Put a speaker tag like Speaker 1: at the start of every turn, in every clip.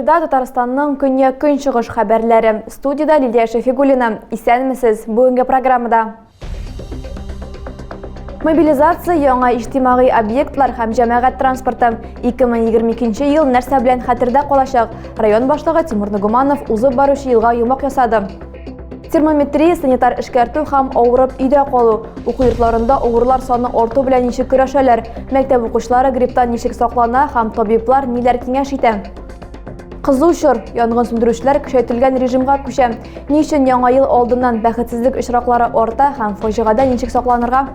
Speaker 1: Эфирда Татарстанның көньяк-көнчыгыш хәбәрләре. Студиядә Лилия Шәфигуллина. Исәнмесез. Бүгенге программада Мобилизация, яңа иҗтимагый объектлар һәм җәмәгать транспорты. 2022 ел нәрсә белән хәтердә калачак? Район башлыгы Тимур Нагуманов узып баручы елга йомгак ясады. Термометрия, санитар эшкәртү һәм авырып өйдә калу. Уку йортларында авырулар саны арту белән ничек көрәшәләр? Мәктәп укучылары грипптан ничек саклана һәм табиблар ниләр киңәш итә? Кызу чор, янгын сүндерүчеләр көчәйтелгән режимга күчә. Ни өчен яңа ел алдыннан бәхетсезлек очраклары арта һәм фаҗигадән ничек сакланырга?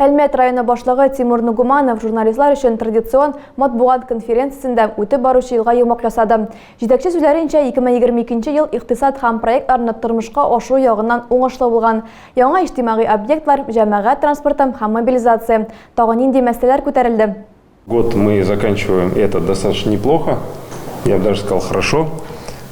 Speaker 1: Әлмәт районы башлыгы Тимур Нугуманов журналистлар өчен традицион матбугат конференциясендә үтеп баручы елга йомгак ясады. Җитәкче сүзләренчә, 2022 ел икътисад һәм проектларны тормышка ашыру ягыннан уңышлы булган. Яңа иҗтимагый объектлар, җәмәгать транспорты һәм мобилизация. Тагын нинди мәсьәләләр күтәрелде?
Speaker 2: Год мы заканчиваем этот достаточно неплохо, я бы даже сказал хорошо,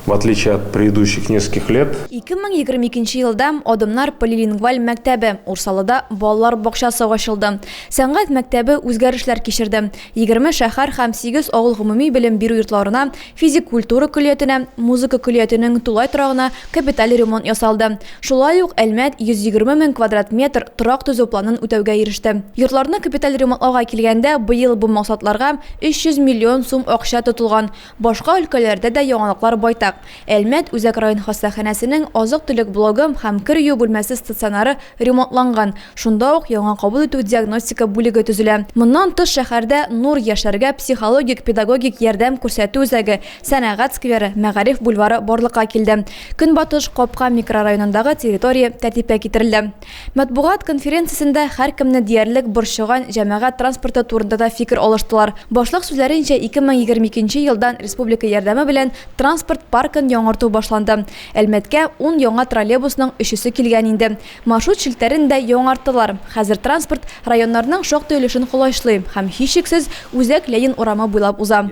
Speaker 2: в отличие от предыдущих нескольких лет.
Speaker 1: 2022 елда Адымнар полилингваль мәктәбе, Урсалыда балалар бакчасы ачылды. Сәнгать мәктәбе үзгәрешләр кичерде. 20 шәһәр һәм 8 авыл гомуми белем бирү йортларына, физик культура көллиятенә, музыка көллиятенең тулай торагына капиталь ремонт ясалды. Шулай ук Әлмәт 120 мең квадрат метр торак төзү планын үтәүгә иреште. Йортларны капиталь ремонтлауга килгәндә, быел бу максатларга 300 миллион сум акча тотылган. Башка өлкәләрдә дә яңалыклар байтак. Әлмәт үзәк район хастаханәсенең азык-төлек блогы һәм кер юу бүлмәсе стационары ремонтланган, шунда ук яңа кабул итү-диагностика бүлеге төзелә. Моннан тыш, шәһәрдә Нур яшьләргә психологик-педагогик ярдәм күрсәтү үзәге, Сәнәгать скверы, Мәгариф бульвары барлыкка килде. Көнбатыш Капка микрорайонындагы территория тәртипкә китерелде. Матбугат конференциясендә һәркемне диярлек борчыган җәмәгать транспорты турында да фикер алыштылар. Башлык сүзләренчә, 2022 елдан республика ярдәме белән транспорт паркын яңарту башланды. Әлмәткә ун яңа троллейбусның өчесе килгән инде. Маршрут челтәрен дә яңарттылар. Хәзер транспорт районнарның шактый өлешен колачлый һәм, һичшиксез, үзәк Ленин урамы буйлап уза.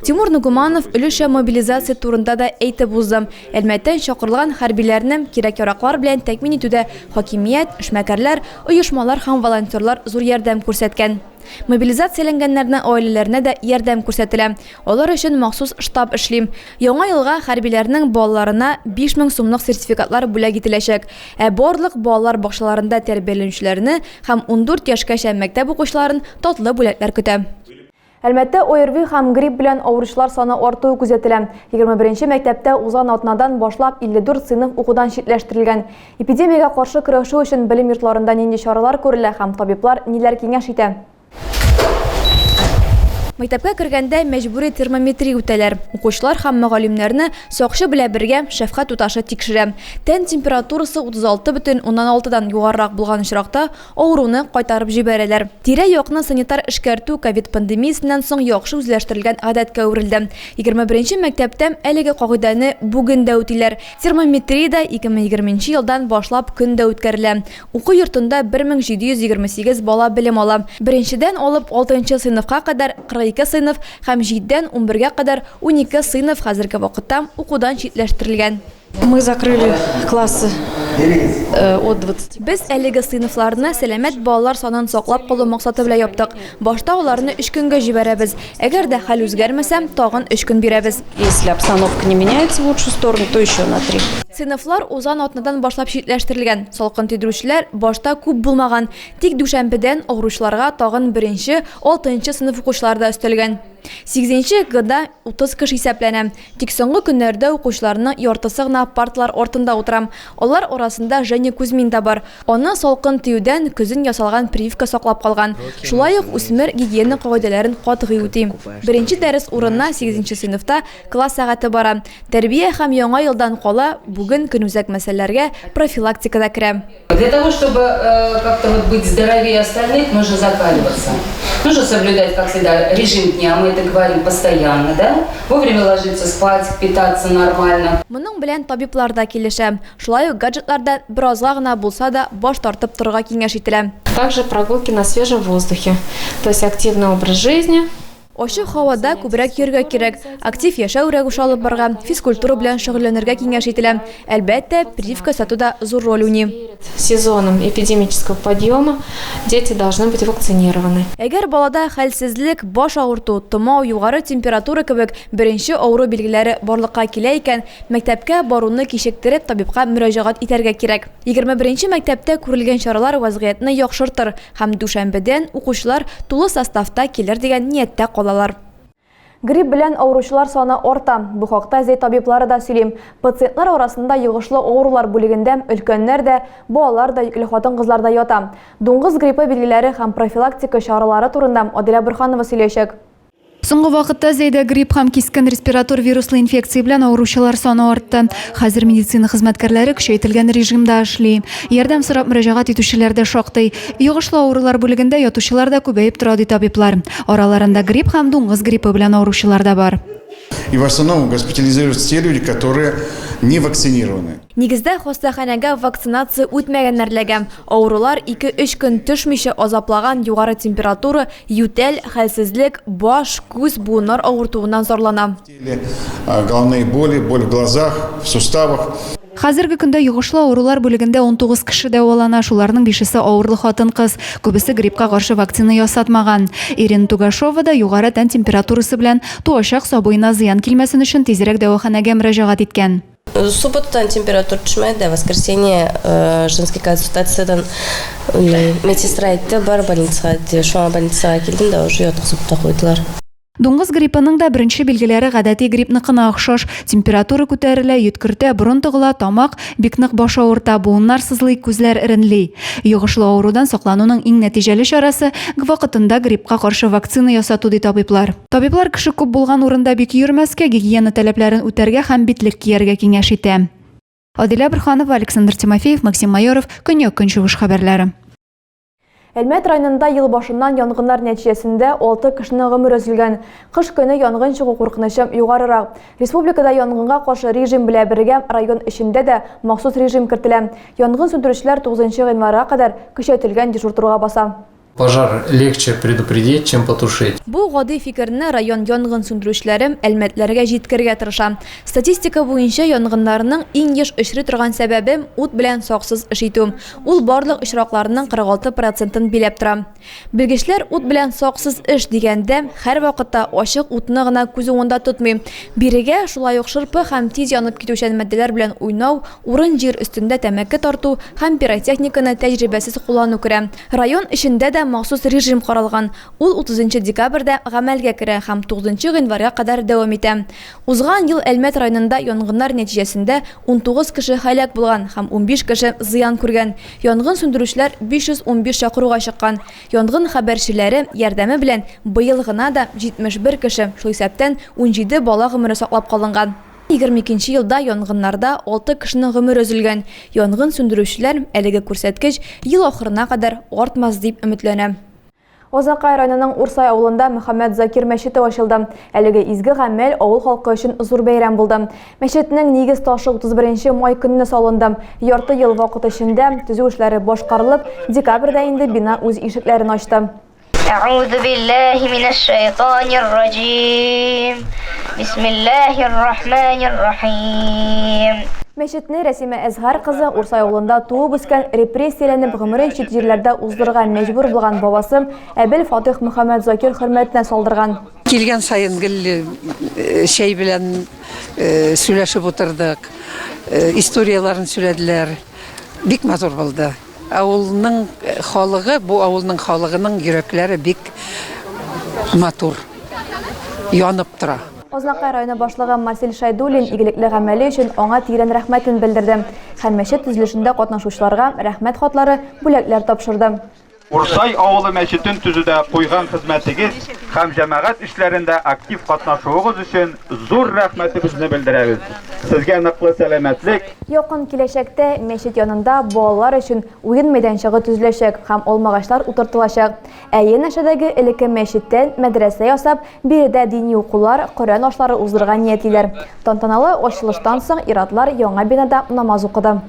Speaker 1: Тимур Нугуманов өлешчә мобилизация турында да әйтеп узды. Әлмәттән чакырылган хәрбиләрне кирәк-яраклар белән тәэмин итүдә хакимият, эшмәкәрләр, оешмалар һәм волонтерлар зур ярдәм күрсәткән. Мобилизацияләнгәннәрнең гаиләләренә дә ярдәм күрсәтелә. Алар өчен махсус штаб эшли. Яңа елга хәрбиләрнең балаларына 5000 сумлык сертификатлар бүләк ителәчәк. Ә барлык балалар бакчаларында тәрбияләнүчеләрне һәм 14 яшькәчә мәктәп укучыларын татлы бүләкләр көтә. Әлмәттә ОРВИ һәм грипп белән авыручылар саны артуы күзәтелә. 21 нче мәктәптә узган атнадан башлап 54 сыйныф укудан читләштерелгән. Эпидемиягә каршы көрәшү өчен белем йортларында нинди чаралар күрелә һәм табиблар ниләр киңәш итә? Мәктәпкә кергәндә мәҗбүри термометрия үтәләр. Укучылар һәм мөгаллимнәрне сакчы белән бергә шәфкать туташы тикшерә. Тән температурасы 36,6 дан югарырак булган очракта авыруны кайтарып җибәрәләр. Тирә-якны санитар эшкәртү ковид пандемиясеннән соң яхшы үзләштерелгән гадәткә әверелде. 21 нче мәктәптә әлеге кагыйдәне бүген дә үтиләр. Термометрия дә 2020 нче елдан башлап көн дә үткәрелә. Уку йортында 1728 бала белем ала. Беренчедән алып алтынчы сыйныфка кадәр 42 сыйныф һәм җидедән унбергә кадәр 12 сыйныф хәзерге вакытта укудан читләштерелгән.
Speaker 3: Мы закрыли классы от двадцати.
Speaker 1: Без әлеге сыйныфларны сәламәт балалар санын саклап калу максаты белән яптык. Башта аларны өч көнгә җибәрәбез. Әгәр дә хәл үзгәрмәсә, тагын өч көн бирәбез.
Speaker 3: Если обстановка не меняется в лучшую сторону, то еще на три.
Speaker 1: Сыйныфлар узган атнадан башлап читләштерелгән. Салкын тидерүчеләр башта күп булмаган. Тик дүшәмбедән авыручыларга тагын беренче, алтынчы сыйныф укучылары да өстәлгән. Сигезенче Гда 30 кеше исәпләнә. Тик соңгы көннәрдә укучыларның яртысы гына парталар артында утыра. Алар арасында Женя Кузьмин да бар. Аны салкын тиюдән көзен ясалган прививка саклап калган. Шулай ук үсмер гигиена кагыйдәләрен катгый үти. Беренче дәрес урынына сигезенче сыйныфта класс сәгате бара. Тәрбия һәм Яңа елдан кала бүген көнүзәк мәсьәләләргә профилактика да керә.
Speaker 4: Для того, чтобы как-то вот быть здоровее остальных, нужно закаливаться. Нужно соблюдать, как всегда, режим дня, мы это говорим постоянно, да? Вовремя ложиться спать, питаться нормально.
Speaker 1: Моның белән табиблар да килешә. Шулай ук гаджетлардан беразга гына булса да баш тартып торырга киңәш ителә.
Speaker 3: Также прогулки на свежем воздухе, то есть активный образ жизни.
Speaker 1: Ачык һавада күбрәк йөрергә кирәк. Актив яшәү рәвеше алып барырга, физкультура белән шөгыльләнергә киңәш ителә. Әлбәттә, прививка ясату да зур роль уйный.
Speaker 5: Сезоном эпидемического подъема дети должны быть вакцинированы.
Speaker 1: Әгәр балада хәлсезлек, баш авырту, томау, югары температура кебек беренче авыру билгеләре барлыкка килә икән, мәктәпкә баруны кичектереп, табибка мөрәҗәгать итәргә кирәк. 21 нче мәктәптә күрелгән чаралар вәзгыятьне яхшыртыр һәм дүшәмбедән укучылар тулы составта килер дигән нияттә калалар. Грипп белән авыручылар саны арта. Бу хакта Зәй табиблары да сөйли. Пациентлар арасында йогышлы авырулар бүлегендә өлкәннәр дә, балалар да, йөкле хатын-кызлар да ята. Дуңгыз гриппы билгеләре һәм профилактика чаралары турында Аделя Борһанова сөйләячәк.
Speaker 6: Соңгы вакытта Зәйдә грипп һәм кискен респиратор вируслы инфекция белән авыручылар саны артты. Хәзер медицина хезмәткәрләре көчәйтелгән режимда эшли. Ярдәм сорап мөрәҗәгать итүчеләр дә шактый. Йогышлы авырулар бүлегендә ятучылар да күбәеп тора, ди табиблар. Араларында грипп һәм дуңгыз гриппы белән авыручылар да бар.
Speaker 7: И в основном госпитализируются те люди, которые не вакцинированы.
Speaker 1: Нигездә, хастаханәгә вакцинация үтмәгәннәр эләгә. Авырулар ике-өч көн төшмичә азаплаган югары температура, ютәл, хәлсезлек, баш, күз, буыннар авыртуыннан зарлана.
Speaker 7: Головные боли, боль в глазах, в суставах.
Speaker 6: Хәзерге көндә йогышлы авырулар бүлегендә 19 кеше дәвалана, шуларның бишесе авырлы хатын-кыз. Күбесе гриппка каршы вакцина ясатмаган. Ирина Тугашова да югары тән температурасы белән туачак сабыена зыян килмәсен өчен тизрәк дәваханәгә мөрәҗәгать иткән.
Speaker 8: Субботадан температура төшмәде, воскресенье женский консультациядән медсестра әйтте, бар больницага диде. Шуңа больницага килдем дә уже яткызып та куйдылар.
Speaker 6: Дуңгыз гриппының да беренче билгеләре гадәти гриппныкына охшаш, температура күтәрелә, йөткертә, борын тыгыла, тамак, бик нык баш авырта, буыннар сызлый, күзләр эренли. Йогышлы авырудан саклануның иң нәтиҗәле чарасы, вакытында гриппка каршы вакцина ясату, ди табиблар. Табиблар кеше күп булган урында бик йөрмәскә, гигиена таләпләрен үтәргә һәм битлек кияргә киңәш итә. Адилә Борһанова, Александр Тимофеев, Максим Майоров, Көньяк-Көнчыгыш хәбәрләре.
Speaker 1: Әлмәт районында ел башыннан янгыннар нәтиҗәсендә 6 кешенең гомере өзелгән. Кыш көне янгын чыгу куркынычы югарырак. Республикада янгынга каршы режим белән бергә район эчендә дә махсус режим кертелә. Янгын сүндерүчеләр 9 гыйнварга кадәр көчәйтелгән дежур торуга баса.
Speaker 9: Пожар легче предупредить, чем потушить.
Speaker 1: Бу гади фикерне район янгын сүндерүчеләре әлмәтлеләргә җиткерергә тырыша. Статистика буенча, янгыннарның иң еш очрый торган сәбәбе, ут белән саксыз эш итү. Ул барлык очракларның 46 процентын биләп тора. Белгечләр ут белән саксыз эш дигәндә, һәрвакытта ачык утны гына күз уңында тотмый. Бирегә шулай ук шырпы һәм тиз янып китүчән матдәләр белән уйнау, урын-җир өстендә тәмәке тарту һәм пиротехниканы тәҗрибәсез куллану керә. Район эчендә дә махсус режим каралган. Ул 30 нчы декабрьдә гамәлгә керә һәм 9 нчы гыйнварга кадәр дәвам итә. Узган ел Әлмәт районында янгыннар нәтиҗәсендә 19 кеше һәлак булган һәм 15 кеше зыян күргән. Янгын сүндерүчеләр 515 чакыруга чыккан. Янгын хәбәрчеләре ярдәме белән быел гына да 71 кеше, шул исәптән 17 бала гомере саклап калынган. 22 нче елда янгыннарда алты кешенең гомере өзелгән. Янгын сүндерүчеләр әлеге күрсәткеч ел ахырына кадәр артмас дип өметләнә. Азнакай районының Урсай авылында Мөхәммәд Закир мәчете ачылды. Әлеге изге гамәл авыл халкы өчен зур бәйрәм булды. Мәчетнең нигез ташы 31 нче май көнне салынды. Ярты ел вакыт эчендә төзү эшләре башкарылып, декабрьдә инде бина үз ишекләрен ачты.
Speaker 10: Әгъузу биллаһи минәш-шәйтанир раҗим. Бисмиллаһир рахманир рахим.
Speaker 1: Мәчетне Рәсимә Әзһар кызы Урсай авылында туып үскән, репрессияләнеп гомерен чит җирләрдә уздырырга мәҗбүр булган бабасы Әбел Фатыйх Мөхәммәтзакир хөрмәтенә салдырган.
Speaker 11: Килгән саен гел чәй белән сөйләшеп утырдык, историяләрен сөйләделәр. Бик матур булды. Авылның халыгы, бу авылның халыгының йөрәкләре бик матур, янып тора.
Speaker 1: Азнакай районы башлыгы Марсель Шәйдуллин игелекле гамәле өчен аңа тирән рәхмәтен белдерде һәм мәчет төзелешендә катнашучыларга рәхмәт хатлары, бүләкләр тапшырды.
Speaker 12: Урсай авылы мәчетен төзүдә куйган хезмәтегез һәм җәмәгать эшләрендә актив катнашуыгыз өчен зур рәхмәтебезне белдерәбез. Сезгә ныклы сәламәтлек,
Speaker 1: Якын киләчәктә мәчет янында балалар өчен уен мәйданчыгы төзеләчәк һәм алмагачлар утыртылачак. Ә янәшәдәге элекке мәчеттән мәдрәсә ясап, биредә дини укулар, Коръән ашлары уздырырга ниятлиләр. Тантаналы ачылыштан соң ир-атлар яңа бинада намаз укыды.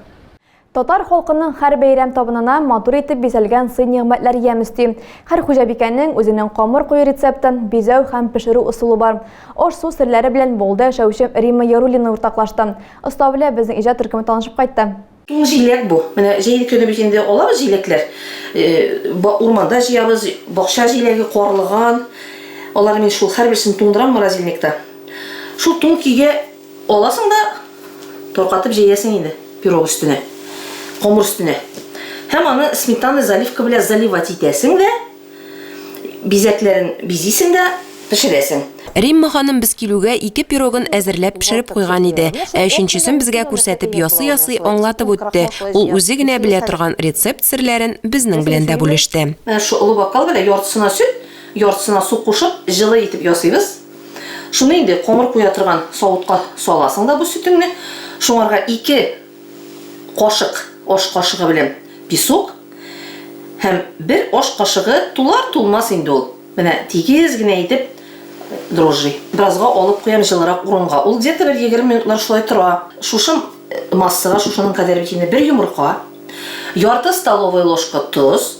Speaker 1: Татар халкының һәр бәйрәм табынына матур итеп бизәлгән сый-нигъмәтләр ямь өсти. Һәр хуҗабикәнең үзенең камыр кою рецепты, бизәү һәм пешерү ысулы бар. Аш-су серләре белән Болда яшәүче Римма Яруллина уртаклашты. Оста белән безнең иҗат төркеме танышып кайтты.
Speaker 13: Туң җиләк бу. Менә җәй көне бит инде алабыз җиләкләр. Урманда җыябыз, бакча җиләге, карлыган. Аларны мин шул һәрберсен туңдырам морозильникта. Шул туң көйгә Аласың да, таркатып җәясең инде пирог өстенә, камыр өстенә. Һәм аны сметана заливка белән заливать итәсең дә, бизәкләрен бизисең дә, пешерәсең.
Speaker 14: Римма ханым без килүгә ике пирогын әзерләп пешереп куйган иде, ә өченчесен безгә күрсәтеп ясый-ясый аңлатып үтте. Ул үзе генә белә торган рецепт серләрен безнең белән дә бүлеште.
Speaker 13: Менә шушы олы бокал белән яртысына сөт, яртысына су кушып, җылы итеп ясыйбыз. Шуны инде камыр куя торган савытка саласың да бу сөтеңне. Шуңарга 2 кашык аш кашыгы белән песок һәм бер аш кашыгы тулар-тулмас инде ул. Менә тигез генә итеп дрожжи. Беразга алып куям җылырак урынга. Ул где-то бер 20 минутлар шулай тора. Шушы массага шушының кадәр бит инде бер йомырка, ярты столовая ложка тоз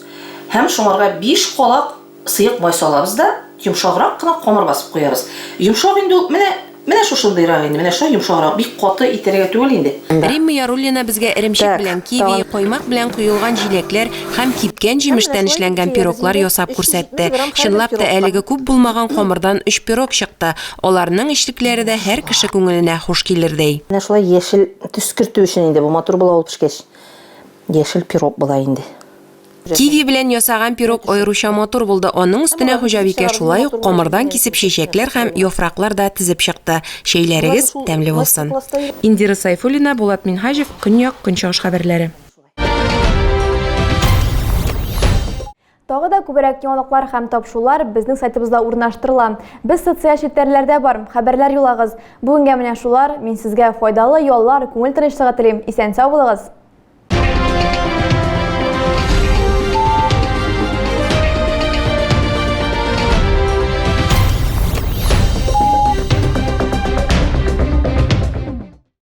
Speaker 13: һәм шуңарга 5 калак Сыек май салабыз да, йомшаграк кына камыр басып куябыз. Йомшак инде ул, менә, менә шушындыйрак инде, менә шулай йомшаграк, бик каты итәргә түгел инде.
Speaker 14: Римма Яруллина безгә эремчек белән киви, каймак белән коелган җиләкләр һәм кипкән җимештән эшләнгән пироглар ясап күрсәтте. Чынлап та, әлеге күп булмаган камырдан өч пирог чыкты. Аларның эчлекләре дә һәр кеше күңеленә хуш килердәй.
Speaker 13: Менә шулай яшел төс кертү өчен инде бу матур була ул пешкәч. Яшел пирог була инде.
Speaker 14: Киви белән ясаган пирог аеруча матур булды, аның өстенә хуҗабикә шулай ук камырдан кисеп чәчәкләр һәм яфраклар да тезеп чыкты. Чәйләрегез тәмле булсын. Индира Сайфуллина, Булат Минһаҗев, Көньяк, Көнчыгыш хәбәрләре.
Speaker 1: Тагы да күбрәк яңалыклар һәм тапшулар безнең сайтыбызда урнаштырыла. Без социаль челтәрләрдә бар, хәбәрләр юлагыз. Бүгенгә менә шулар. Мин сезгә файдалы яллар, күңел тынычлыгы телим. Исән-сау булыгыз!